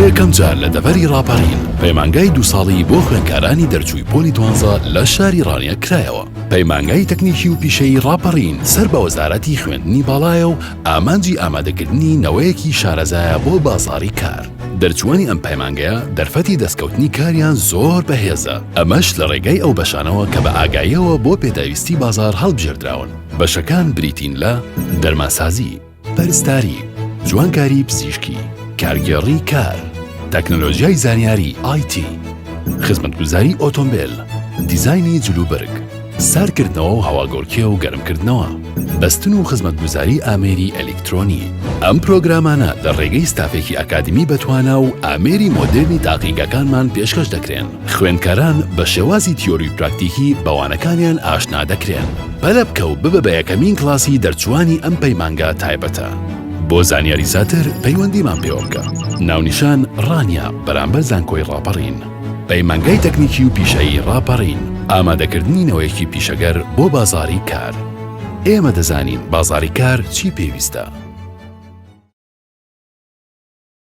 یەکەم جار لە دەڤەری ڕاپەڕین، پەیمانگای دوو ساڵی بۆ خوێندکارانی دەرچووی پۆلی دوانزە لە شاری ڕانیە کرایەوە. پەیمانگای تەکنیکی و پیشەیی ڕاپەڕین سەر بە وەزارەتی خوێندنی باڵایە و ئامانجی ئامادەکردنی نەوەیەکی شارەزایە بۆ بازاڕی کار. دەرچووانی ئەم پەیمانگەیە دەرفەتی دەستکەوتنی کاریان زۆر بەهێزە، ئەمەش لە ڕێگای ئەو بەشانەوە کە بە ئاگاییەوە بۆ پێداویستی بازاڕ هەڵبژێردراون. بەشەکان بریتین لە، دەرمانسازی، پەرستاری، جوانکاری پزیشکی، کارگێڕی کار، تەکنەلۆژیای زانیاری IT، خزمەتگوزاری ئۆتۆمبێل، دیزاینی جلوبەرگ، ساردکردنەوە و هەواگۆڕکێ و گەرمکردنەوە، بەستن و خزمەتگوزاری ئامێری ئەلیکترۆنی. ئەم پرۆگرامانە لە ڕێگەی ستافێکی ئەکادیمی بەتوانا و ئامێری مۆدێرنی تاقیگەکانمان پێشکەش دەکرێن. خوێندکاران بە شێوازی تیۆری و پراکتیکی بە وانەکانیان ئاشنا دەکرێن. پەلە بکە و ببە بە یەکەمین کڵاسی دەرچووانی ئەم پەیمانگا تایبەتە. بۆ زانیاری زیاتر پەیوەندیمان پێوە بکە. ناونیشان، ڕانیە، بەرامبەر زانکۆی ڕاپەڕین. پەیمانگای تەکنیکی و پیشەیی ڕاپەڕین، ئامادەکردنی نەوەیەکی پیشەگەر بۆ بازاڕی کار. ئێمە دەزانین بازاڕی کار چی پێویستە.